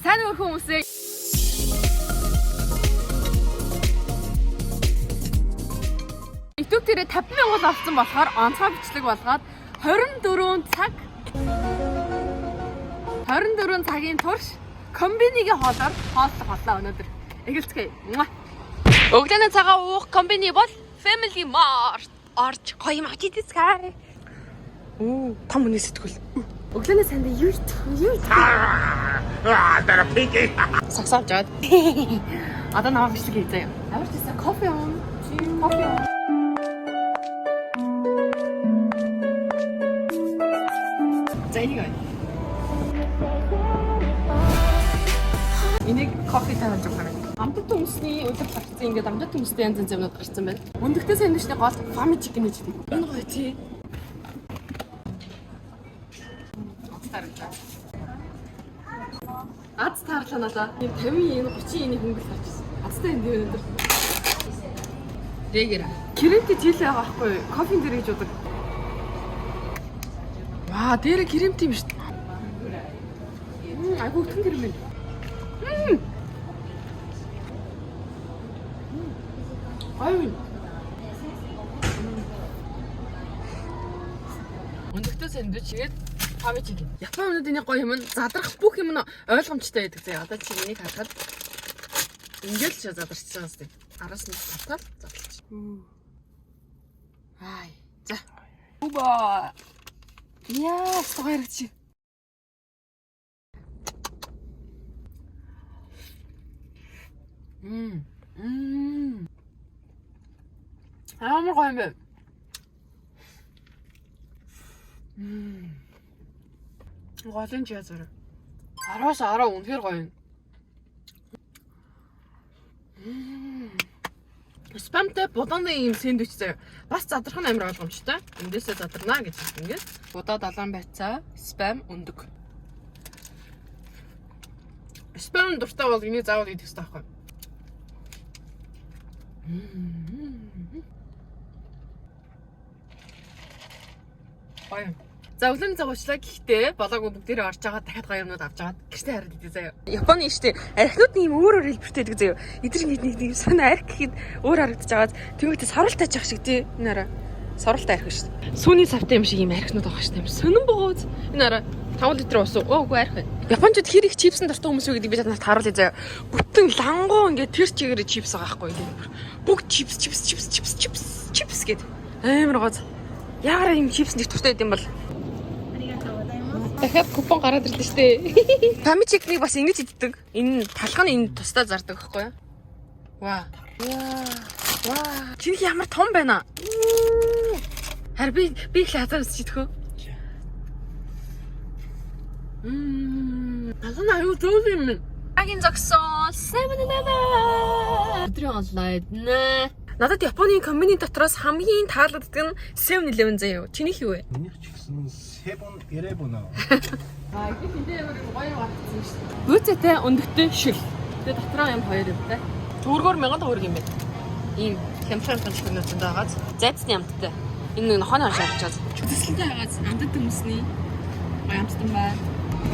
Сайн уу хүмүүсээ. YouTube дээрээ 50 мянган олцсон болохоор онцгой бичлэг болгоод 24 цаг 24 цагийн турш комбинигийн хоолоор хооллох боллоо өнөөдөр. Эхэлцгээе. Муа. Өглөөний цагаан уух комбини бол Family Mart орж гоё юм авч идэлцгээе. Оо, том хүний сэтгүүл. Өглөөний санд юу идэх вэ? Юу идэх вэ? Ah, that a pinky. Сагсаа авч аваад. Одоо намайг бичлэг хий заяа. Ямар ч байсан кофе уун. Кофе уун. За энийг авъя. Энийг кофетэй хольж авах юм. Амтат өмсний өдөр гарцсан ингээд амтат өмстэй янз янз юмнууд гарцсан байна. Өндөгтэй сэндвичний гол fami chicken гэж хэлдэг. Энэ гоё тий. Аз таарлаа надаа. Ийм 50 yen 30 yen-ийг хөнгөл гарч ирсэн. Азтай юм дээр өндөр. Регера. Кремтэй жил байгаа байхгүй юу? Кофен дээр гэж удаг. Ваа, дээр кремтэй юм шүү дээ. Айгуу өтгөн крем байна. Мм. Гоё юм. Өндөгтэй сэндвич тэгээд fami chicken. Японы юмнуудын гоё юм нь задрах бүх юм нь ойлгомжтой байдаг заяа. Одоо чи энийг харахад ингээд л задарч байгаа юм. Араас нь татаад задлаж. Ай. За. Уба. Яа, гоё харагч. Мм. Мм. Амар гоё юм бэ. Голын чи язар. 10-аас 10 үнэхээр гоё юм. Спамтай будааны ийм сэндвич заяа. Бас задрах нь амар ойлгомжтой. Эндээсээ задарнаа гэж ингээд. Будаа далайн байцаа, спам өндөг. Спам дуртай бол энийг заавал идэх хэрэгтэй байхгүй. Гоё. За өглөөний цаг уучлаа гэхдээ болоогүй бүгдээрээ орж байгаа дахиад гоё юмнууд авч аваад гэртээ хараад идэ заяа. Японы штэ архинууд нь ийм өөр өөр хэлбэртэй байдаг заяа. Эдгээр ингэ нэг нэг сонио арх гэхэд өөр харагдаж байгааз тэнгуүтэ соролт аж ах шиг тий. Энэ араа соролт арх шүү дээ. Сүүний савтай юм шиг ийм архинууд байгаа шүү дээ. Сонин богооз. Энэ араа 5 литр ус уу? Өө үгүй арх байна. Япончууд хэр их чипсэн дуртай хүмүүс вэ гэдэг би чад нарт харуулъя заяа. Бүтэн лангуу ингэ тэр чигээр чипс байгаа байхгүй ингэ. Бүгд чипс чипс чипс чипс чипс чипс гэд. Амар гоц. Яараа ийм чипс нэг дуртай байд юм бол. Дахиад купон гараад ирлээ штэ. Fami chicken-ыг бас ингэж иддэг. Энэ талх нь энэ тусдаа зардаг байхгүй юу? Ваа. Ваа. Ваа. Чиний ямар том байна. Харин би их хазаар өсч идэх үү? Мм. Талх нь аюу зөөл юм. Агийн зогсон 7-Eleven. Өдрийн хооллоо иднэ. Надад Японы комбини дотроос хамгийн таалагддаг нь 7-Eleven заяа. Чинийх юу вэ? Минийх ч гэсэн 7-Eleven аа. Аа, их хинтээ ямар гоё гарцсан шүү дээ. Гүйцэтэй өндөгтэй шил. Тэгээ дотроо юм хоёр юмтай. Төгрөгөөр 1000 төгрөг юм байна. Ийм хямдхан хямдхан чихнүүд байгааз. Зайцны амттай. Энэ нэг нохойн хаш авчаад. Төсөлтэй байгааз амтд хүмүүсний гоё амттай байна.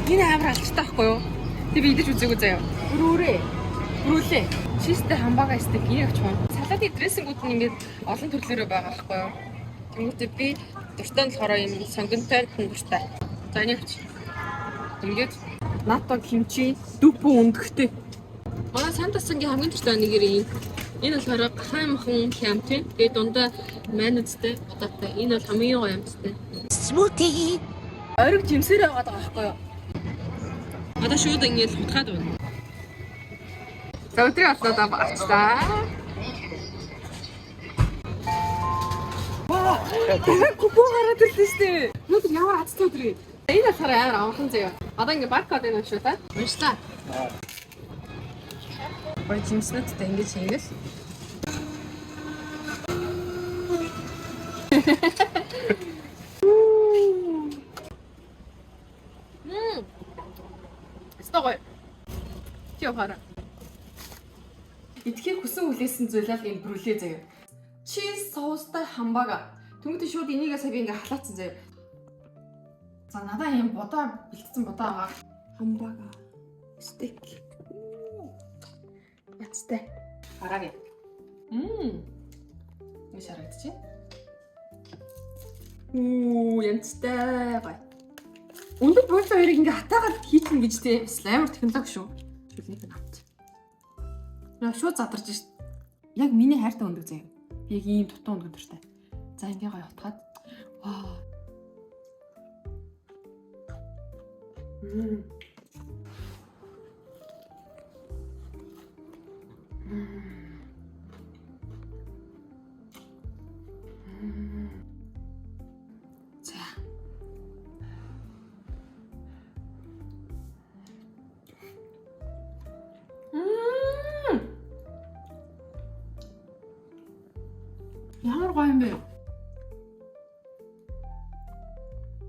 Энэ амар алдартай байхгүй юу? Тэг би идэж үзээгүй заяа. Бүрүүрээ. Бүрүүлээ. Чизтэй хамбага стейк энийг авч байна. Салатын дрессингүүд нь ингээд олон төрлөөрөө байгаа байхгүй юу? Тэнгүүтээ би дуртай нь болохоор ийм сонгонтой дуртай. За энийг авч. Ингээд НАТО кимчи дүпэн өндөгтэй. Манай Сантасангийн хамгийн дуртай нэгэр ийм. Энэ болохоор гахай махан хямт. Тэгээд дундаа майонезтэй, будаатай. Энэ бол хамгийн гоё амттай. Smoothie. Ориг жимсээр яваад байгаа байхгүй юу? Одоо шууд ингээд хутгаад байна. За өдрийн хоолноо авчлаа. Ваа, купон гараад ирлээ шүү дээ. Өнөөдөр ямар азтай өдөр юм. Энэ болохоор амар амархан заяа. Одоо ингээд баркод энэ уншуулаа. Уншлаа. Гоё жимснүүдтэй ингэж хийгээл. Мм. Өстой гоё. Чи явахаараа. Идэхийг хүсэн хүлээсэн зүйлээ л энэ брүлээ заяа. Чиз соустай хамбага. Тэнгүүтээ шууд энийгээ сая би ингээ халаацсан заяа. За надаа юм будаа бэлтсэн будаа байгаа. Хамбага. Стейк. Яцтай. Хараагийн. Мм. Ингэж харагдчих. Үу, янзтай гоё. Өндөр буудлын хоёрыг ингээ хатаагаад хийчихнэ гэж тий. Бас амар технологи шүү. Шүлнийг нь авч. Яа шууд задарч шít. Яг миний хайртай өндөг заяа. Би яг ийм дутуу өндөг дуртай. За ингээ гоё утгаад. Ваа. Мм. За. Мм. Ямар гоё юм бэ?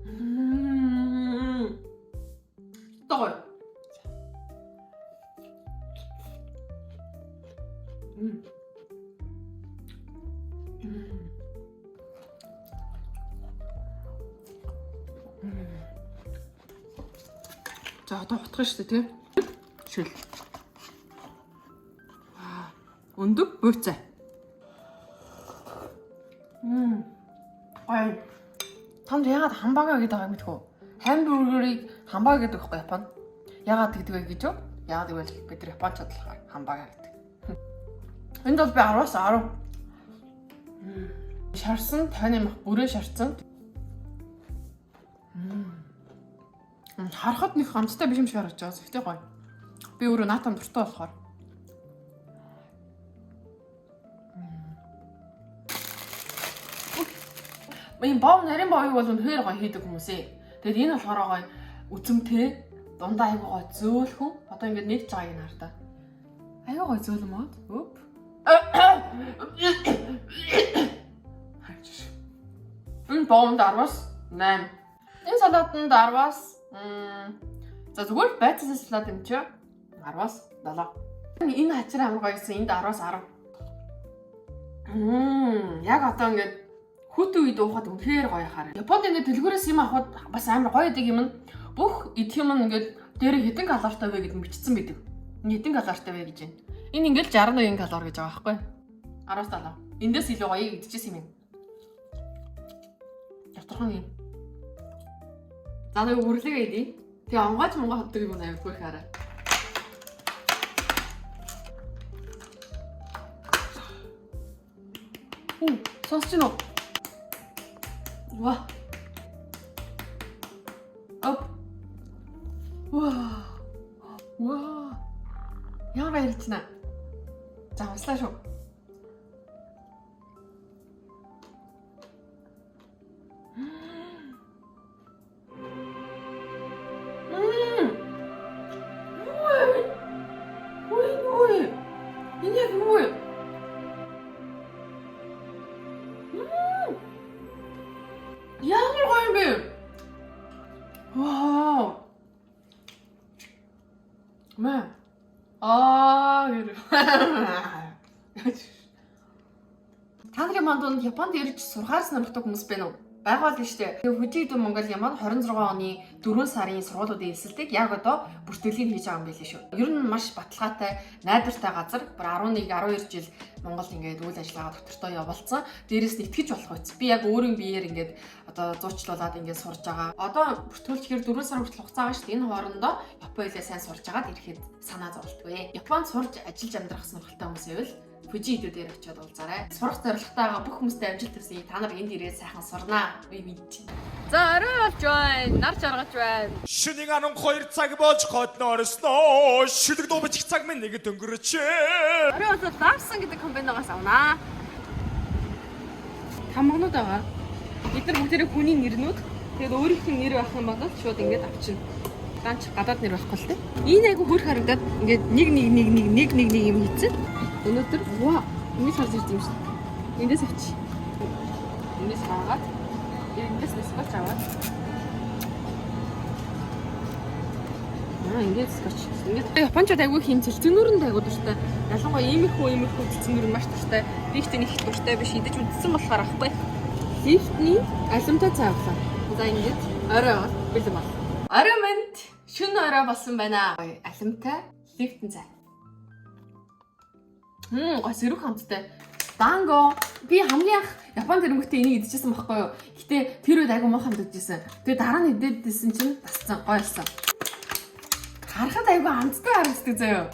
Мм. Гоё. Мм. За одоо хутгах шүү дээ, тий? Шил. Аа, өндөг буйцаа. Мм. Гоё. Танд яагаад хамбага гэдэг байгааг мэдэх үү? Хамбургерыг хамбага гэдэг байхгүй Японд. Яагаад гэдэг вэ гэж юу? Яагаад гэвэл бид нар японочууд болохоор хамбага гэдэг. Энд бол би 10-аас 10. Шарсан, тойны мах бүрээ шарсан. Харахад нэг амттай биш юм шиг харагдаж байгаа. Гэхдээ гоё. Би өөрөө наатам дуртай болохоор. Энэ бов нарийн бовыг бол үнэхээр гоё хийдэг хүмүүс ээ. Тэгэд энэ болохоор гоё үзэмтэй, дундаа айгуу гоё зөөлхөн. Одоо ингээд нэгж байгааг нь хар та. Айгуу гоё зөөлөн мод. Өп. Харж. Энэ бовонд 10-аас 8. Энэ салатанд 10-аас за зүгээр л байцсан салат юм чи 10-аас 7. Энэ хачир амар гоё гэсэн энд 10-аас 10. Яг одоо ингээд хүтэн үед уухад үнэхээр гоё хараа. Японд ингээд дэлгүүрээс юм авахд бас амар гоё идэг юм нь бүх идэх юм нь ингээд дээр хэдэн калоритой вэ гэдээ бичсэн байдаг. Энэ хэдэн калоритой вэ гэж байна. Энэ ингээд 61 калори гэж байгаа байхгүй юу? 10-аас 7. Эндээс илүү гоё идчихсэн юм. Доторхон юм. За нэг үрлэгээ идэ. Тэгээ онгойч монгой хотдог юм авиргүй хараа. Оо, сонсч гинөө. Ва. Оп. Ва. Ва. Ямар баярлцна. За услаа шүү. Мм. Юу вэ? Юу вэ? Энэ яг юу вэ? Мм. Ямар гоё юм бэ? Вау. Мэ. Аа гэр. Та нарын мандунд Японд ирж сурахаар сонирхдаг хүмүүс байна уу? Байгаа л шүү дээ. Тэгээ Хүжид Монголын маань 26 оны 4 сарын сургуулиудын элсэлтийг яг одоо бүртгэлийг хийж байгаа юм билээ шүү. Ер нь маш баталгаатай, найдвартай газар. Бүр 11, 12 жил Монгол ингээд үйл ажиллагаа доктортой явуулсан. Дээрээс нь итгэж болох үс. Би яг өөрийн биеэр ингээд одоо зуучлуулад ингээд сурж байгаа. Одоо бүртгүүлчихээр 4 сар хүртэл хугацаа байгаа шүү дээ. Энэ хоорондоо Япон хэлээ сайн сурж агаад ирэхэд санаа зовлтгүй. Японд сурж ажиллаж амьдрах сонирхолтой хүмүүс байвал Фужи идүүдээр очиод уулзаарай. Сурах зорилготой байгаа бүх хүмүүстээ амжилт хүсье. Та нар энд ирээд сайхан сурнаа. Би мэдчихэв. За орой болж байна. Нар жаргаж байна. Шөнийн 12 цаг болж годно орсноо. Шүлэг дуу бичих цаг минь нэг дөнгөрчээ. Орой болоод Lawson гэдэг компаниогоос авнаа. Тамганууд байгаа. Бид нар бүгдээрээ хүний нэрнүүд. Тэгээд өөрийнх нь нэр байх юм бол шууд ингээд авчина. Ганч гадаад нэр байхгүй л дээ. Энэ айгу хөрх харагдаад ингээд нэг нэг нэг нэг нэг нэг нэг юм хийцэн. Өнөөдөр ваа ингэж харж ирсэн юм шүү дээ. Эндээс авчи. Эндээс хаагаад эндээс скотч аваад. Аа ингээд скотч. Ингээд японочууд айгүй хийм цэлцэнүүрэнд айгүй дуртай. Ялангуяа иймэрхүү иймэрхүү цэлцэнүүр нь маш дуртай. Би ихтэй нэг их дуртай биш идэж үзсэн болохоор ахгүй. Лифтний алимтай цай авлаа. За ингээд орой бол бэлэн бол. Орой минь Шөнө орой болсон байна. Алимтай Lipton цай. Гой сэрүүх амттай. Данго. Би хамгийн анх Японд ирэнгүүтээ энийг идчихсэн байхгүй юу? Гэтэ тэр үед айгу муухай амт идчихсэн. Тэгээ дараа нь идээд исэн чинь тасцсан, гоё болсон. Харахад айгу амттай харагддаг заяа.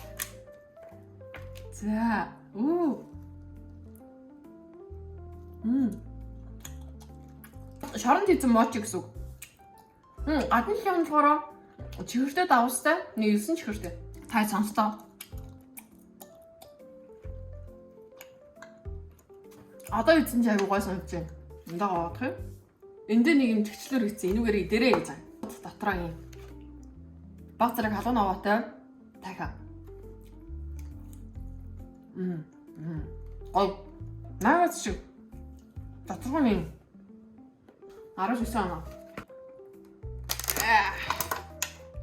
За, үү. Шоронд хийсэн мочи гэсэн үг. Гадны юм болохоор чихэртэй давстай, нэг 9 чихэртэй. Та сонстоо. Одоо идсэн чи айгуу гой санагдаж байна. Эндээ гоодох юм. Энд дээр нэг юм чигчлэр хийсэн. Энүүгээр идэрээ гэж байгаа. Дотроо юм. Баг зэрэг халуун овоотой тахиа. Гой. Наагаас шиг. Доторх юм. 19 оноо.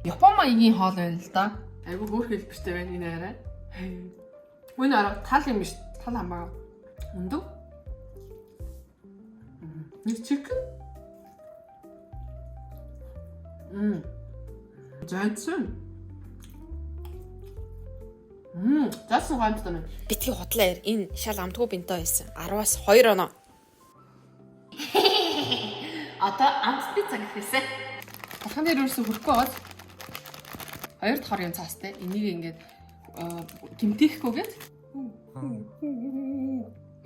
Япон маягийн хоол байна л да. Айгуу хөөх хэлбэртэй байна энэ арай. Үүн арай тал юм биш. Тал хамаагүй. Өндөг. Нэг chicken. Зайцсан. Зайцсан гоё амттай байна. Битгий худлаа яар. Энэ шал амтгүй бинтоо хийсэн. 10-аас 2 оноо. Одоо амттай цаг гэхээсэ. Талхан дээр ерөөсө хөрөхгүй байгаад хоёр дахь хорийн цаастай. Энийг ингээд гимтэхгүйгээд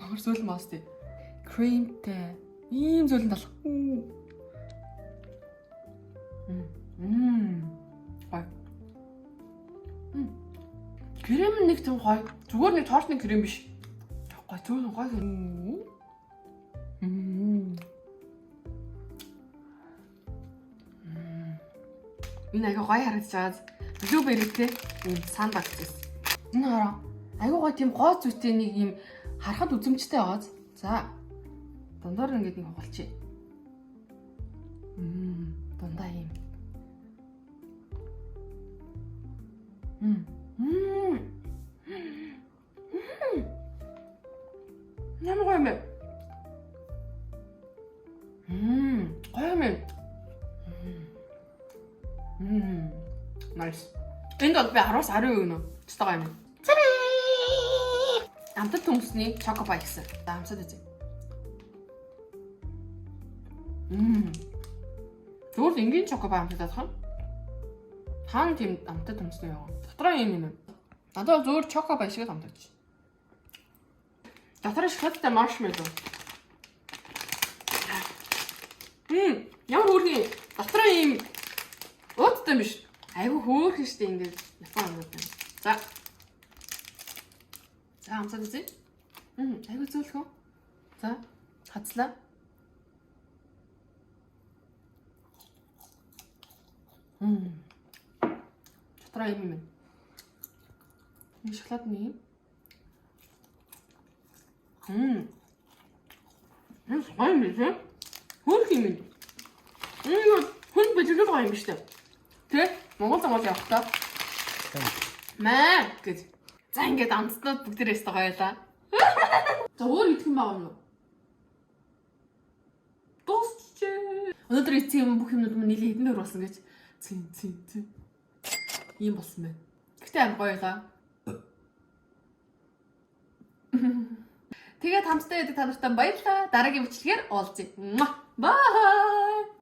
махар сүүл маастай. Кремтэй. Ийм зүйлэн талах. Гоё. Крем нэг тийм гоё. Зүгээр нэг тортны крем биш. Гоё зүгээр гоё. Энэ айгүй гоё харагдаж байгаа. Blueberry-тэй ийм сандал гэсэн. Энэ хараа. Айгүй гоё тийм гоо зүйтэй нэг ийм харахад үзэмжтэй байгааз. За. Дундуур ингээд нэг хугалчих. Дундаа ийм. Ямар гоё юм бэ? Гоё юм бэ? Nice. Энд бол би 10-аас 10 өгнө. Чтай гоё юм. Амтад төмсний choco pie гэсэн. За амсаад үзье. Зүгээр л энгийн choco pie амтад юм. Хаана тийм амтад төмсний юм. Дотроо юм юм. Надад зүгээр choco pie шиг л амтаж. Дотроо шоколадтай marshmallow. Ямар хөөрхөн. Дотроо ийм уудтай юм биш. Айгүй хөөрхөн штэ ингээд Япон амтад байна. За. За амсаад үзье. Айгүй зөөлхөн. За, хацлаа. Дотроо юм юм. Энэ шоколад нэг юм. Энэ гоё юм биш үү? Хөөрхөн юм. Энэ хүн бэлгэлэг гоё юм биш үү? Тэ? Монгол замал явахдаа. Маа гэж. За ингээд амтснууд бүгдээрээс гоё байлаа. За өөр идэх юм байгаа юм уу? Дуусчээ. Өнөөдөр идсэн юм бүх юмнууд минь нийлээ хэдэн төгрөг болсон гэж. Цин цин цин. Ийм болсон байна. Гэхдээ амар гоё байлаа. Тэгээд хамтдаа байдаг та нартай баярлалаа. Дараагийн бичлэгээр уулзъя. Bye.